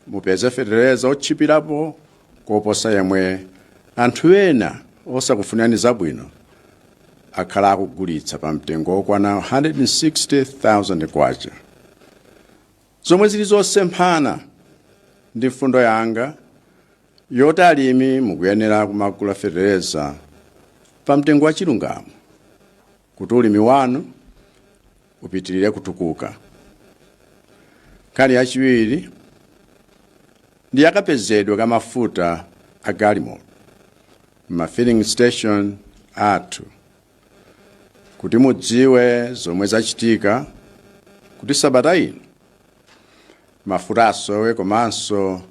Mupeze fetereza otchipirapo koposa yemwe anthu ena osakufunirani zabwino akhala akugulitsa pa mtengo wokwana 160,000 kwacha, zomwe zili zosemphana ndi mfundo yanga yoti alimi mukuyenera kumagula fetereza pa mtengo wa chilungamo kuti ulimi wanu upitirire kutukuka. Nkhani yachiwiri ndi yakapezedwe ka mafuta a galimoto ma filling station athu, kuti mudziwe zomwe zachitika kuti sabata ino mafuta asowe, komanso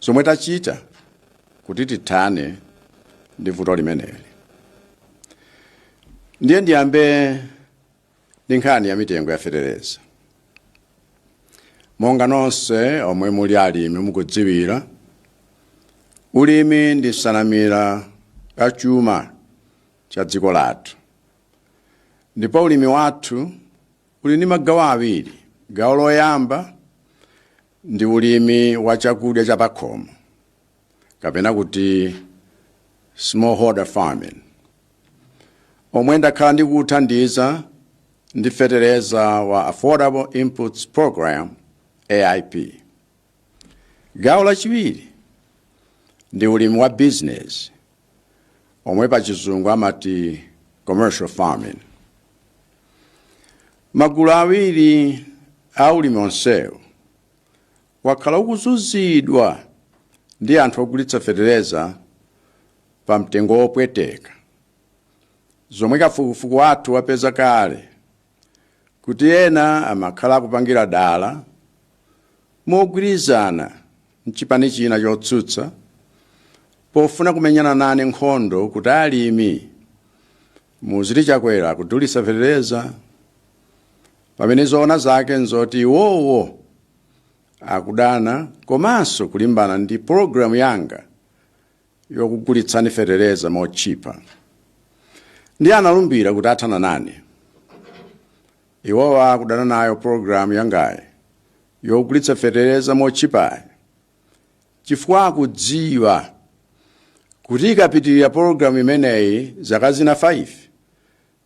zomwe tachita kuti tithane ndi vuto limeneli. Ndiye ndiyambe ndi nkhani ya mitengo ya fetereza. Monga nonse omwe muli alimi mukudziwira, ulimi ndi nsanamira ya chuma cha dziko lathu, ndipo ulimi wathu uli ndi magawo awiri. Gawo loyamba ndi ulimi wa chakudya cha pakhomo, kapena kuti smallholder farming, omwe ndakhala ndikuthandiza ndi fetereza wa Affordable Inputs Program, AIP. Gawo lachiwiri ndi ulimi wa business, omwe pa Chizungu amati commercial farming. Magulu awiri a ulimi onsewo wakhala ukuzunzidwa ndi anthu ogulitsa fetereza pa mtengo wopweteka, zomwe kafukufuku wathu wapeza kale kuti ena amakhala akupangira dala mogwirizana mchipani china chotsutsa pofuna kumenyana nane nkhondo kuti alimi muziti Chakwera kudulitsa fetereza, pamene zoona zake nzoti iwowo akudana komanso kulimbana ndi pologalamu yanga yokugulitsani fetereza motchipa. Ndi analumbira kuti athana nane. Iwowa akudana nayo pologalamu yangayi yogulitsa fetereza motchipayi chifukwa akudziwa kuti ikapitirira pologalamu imeneyi zaka zina 5,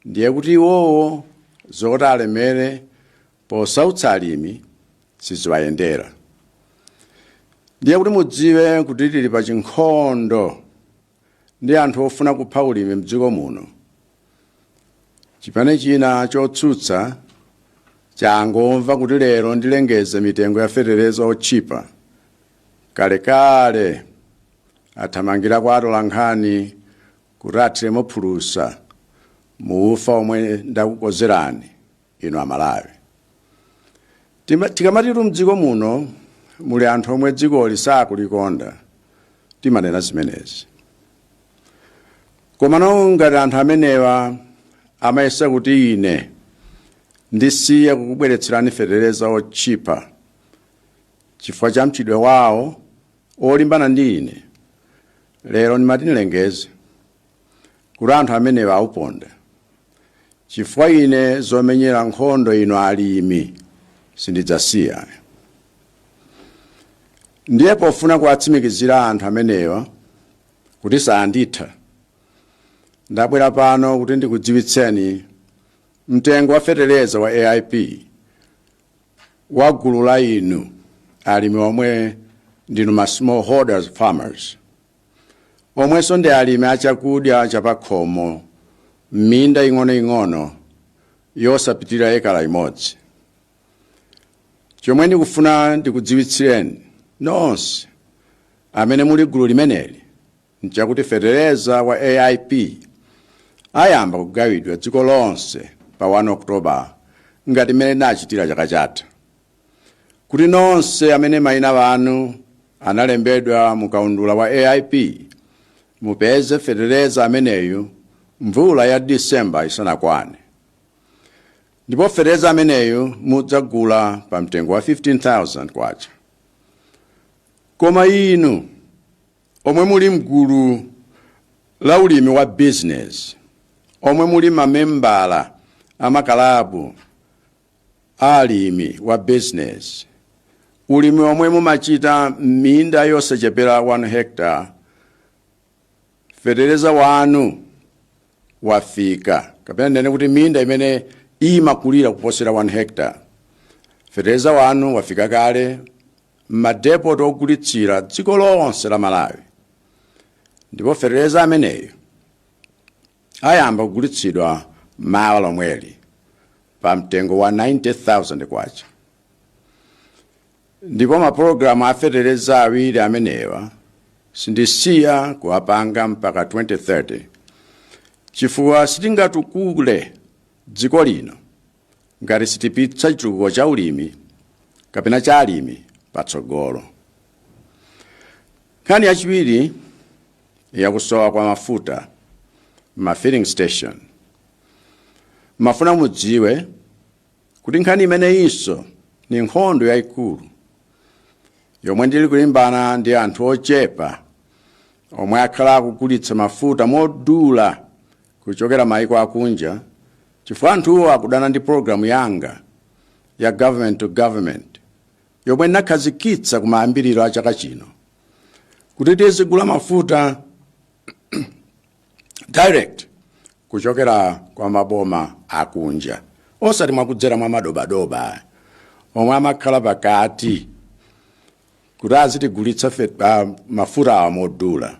ndiye kuti iwowo zoti alemere posautsa alimi siziwayendera. Ndiye kuti mudziwe kuti tili pa chinkhondo ndi anthu ofuna kupha ulimi mdziko muno, chipani china chotsutsa changomva kuti lero ndilengeze mitengo ya fetereza otchipa, kalekale athamangira kwa atolankhani kuti athiremo phulusa muufa omwe ndakukozerani inu Amalawi. Tikamatitu mdziko muno muli anthu omwe dzikoli sakulikonda, timanena zimenezi. Komano ngati anthu amenewa amayesa kuti ine ndisiye kukubweretserani fetereza otchipa chifukwa cha mchidwe wawo olimbana ndi ine, lero ndimati ndilengeze kuti anthu amenewa auponda, chifukwa ine zomenyera nkhondo ino alimi sindidzasiya. Ndiye pofuna kuwatsimikizira anthu amenewa kuti sanditha, ndabwera pano kuti ndikudziwitseni mtengo wa fetereza wa AIP wa gulu la inu alimi omwe ndinu ma smallholders farmers, omwenso ndi alimi achakudya chapakhomo m'minda ing'onoing'ono yosapitirira ekala imodzi. Chomwe ndikufuna ndikudziwitsireni nonse amene muli gulu limeneli nchakuti fetereza wa AIP ayamba kugawidwa dziko lonse pa 1 October, ngati mmene tinachitira chaka chatha, kuti nonse amene mayina anu analembedwa mu kaundula wa AIP mupeze fetereza ameneyu mvula ya Disemba isanakwane. Ndipo fetereza ameneyu mudzagula pa mtengo wa 15,000 kwacha. Koma inu omwe muli mgulu la ulimi wa business, omwe muli mamembala amakalabu a alimi wa business, Ulimi omwe mumachita m'minda yosachepera 1 hectare, fetereza wanu wafika, kapena ndinene kuti minda imene imakulira kuposera 1 hectare, fetereza wanu wafika kale m'madepoti ogulitsira dziko lonse la Malawi, ndipo fetereza ameneyo ayamba kugulitsidwa mawa lomweli pa mtengo wa 90,000 kwacha. Ndipo mapulogalamu a fetereza awiri amenewa sindisiya kuwapanga mpaka 2030, chifukwa sitingatukule dziko lino ngati sitipitsa chitukuko cha ulimi kapena cha alimi patsogolo. Nkhani yachiwiri yakusowa kwa mafuta ma filling station, mafuna mudziwe kuti nkhani imeneyinso ni nkhondo yayikulu yomwe ndili kulimbana ndi anthu ochepa omwe akhala akugulitsa mafuta modula kuchokera maiko akunja, chifukwa anthuwo akudana ndi pologalamu yanga ya government to government yomwe ndinakhazikitsa kumayambiriro a chaka chino kuti tizigula mafuta direct kuchokera kwa maboma akunja, osati mwakudzera mwa madobadoba omwe amakhala pakati kuti azitigulitsa mafuta awa modula.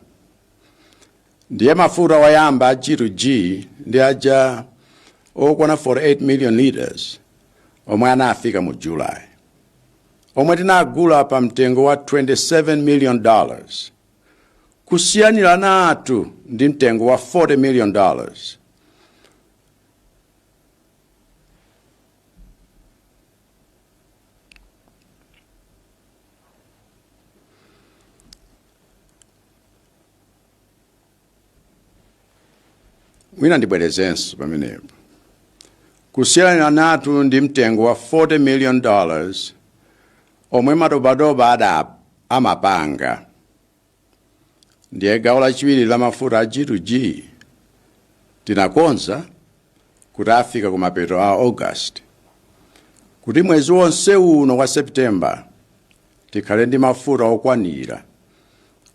Ndiye mafuta oyamba a G2G ndi aja okwana 48 million liters omwe anafika mu July, omwe tinagula pa mtengo wa 27 million dollars, kusiyaniranatu ndi mtengo wa 40 million dollars. Mwina ndibwerezenso pamenepo, kusiyaniranatu ndi mtengo wa 40 million dollars omwe madobadoba ada amapanga. Ndiye gawo lachiwiri la mafuta a G2G tinakonza kuti afika kumapeto a August, kuti mwezi wonse uno wa September tikhale ndi mafuta okwanira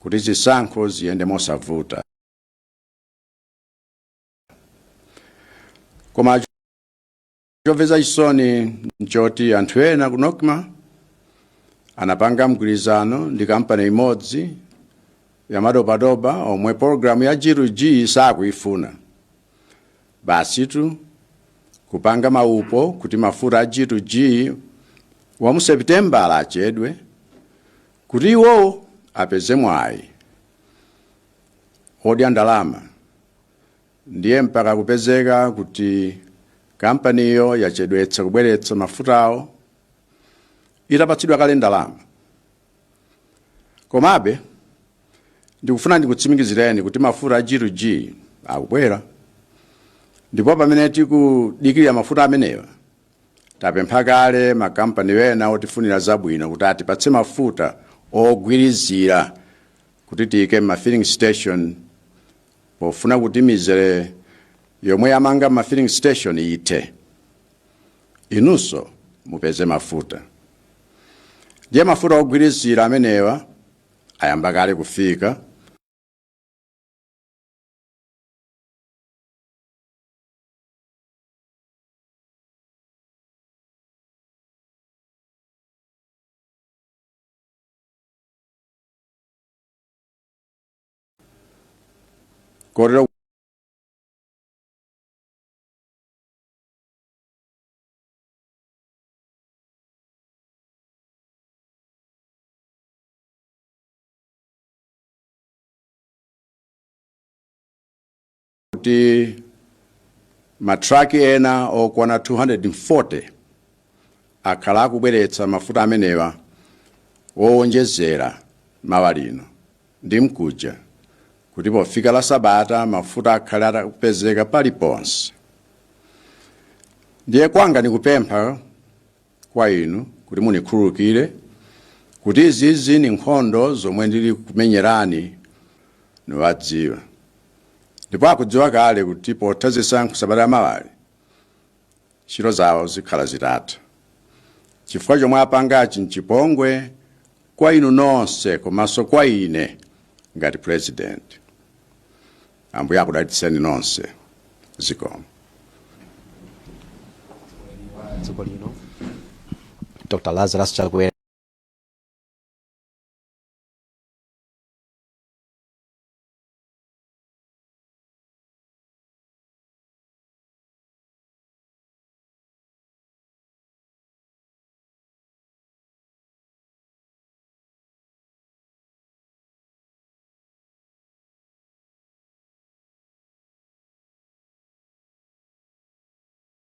kuti zisankho ziyende mosavuta. Koma chomvetsa chisoni nchoti anthu ena ku NOCMA anapanga mgwirizano ndi kampani imodzi ya madobadoba omwe pologalamu ya G2G sakuifuna. Basitu kupanga maupo kuti mafuta a G2G wa mu Sepitembala achedwe kuti iwowo apeze mwayi odya ndalama. Ndiye mpaka kupezeka kuti kampaniyo yachedwetsa kubweretsa mafutawo itapatsidwa kale ndalama. Komabe ndikufuna ndikutsimikizireni kuti mafuta a G2G akubwera, ndipo pamene tikudikirira mafuta amenewa tapempha kale makampani ena otifunira zabwino kuti atipatse mafuta ogwirizira kuti tiyike ma filling station, pofuna kuti mizere yomwe yamanga ma filling station ithe, inunso mupeze mafuta. Ndiye mafuta ogwirizira amenewa ayamba kale kufika. Kotero kuti matraki ena okwana 240 akhala akubweretsa mafuta amenewa owonjezera mawa lino ndi mkuja, kuti pofika la sabata mafuta akhale atapezeka paliponse. Ndiye kwanga nikupempha kwa inu kuti munikhululukire kuti izizi ni nkhondo zomwe ndili kumenyerani niwadziwa, ndipo akudziwa kale kuti potha zisankho sabata yamawali ntchito zawo zikhala zitatha. Chifukwa chomwe apangachi nchipongwe kwa inu nonse komanso kwa ine ngati president. Ambuye akudalitseni nonse. Zikomo. Dziko lino, Dr Lazarus Chakwera.